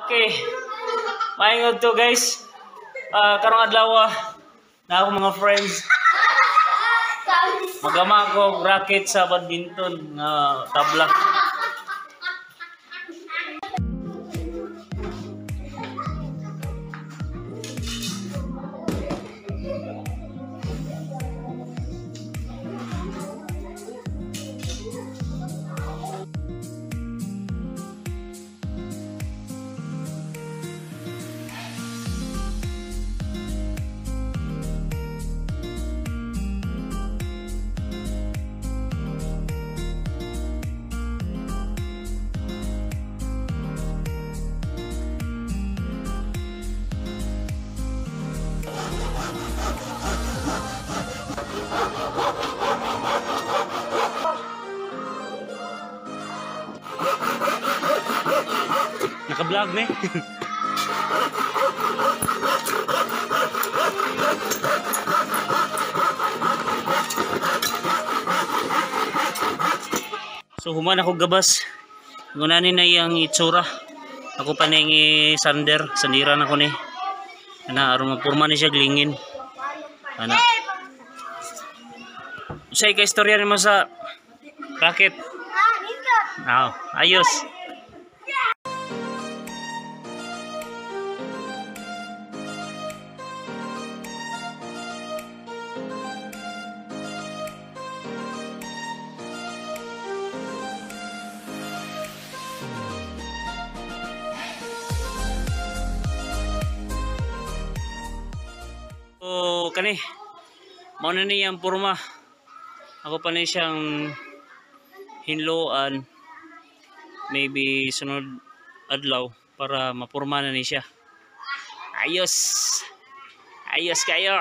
Okay. Maayong to, guys. Karong adlaw na ako mga friends. Magama ko racket sa badminton nga tabla. Naka-vlog ni. So human ako gabas. Ngunani na iyang itsura. Ako pa ning sander, sandiran ako ni. Ana aron mapurma ni siya glingin. Ana. Unsay ka istorya nimo sa racket? Ah, ayos. So kani mao na niya ang porma. Ako pa ni siyang hinloan maybe sunod adlaw para mapurma na ni siya. Ayos. Ayos kayo.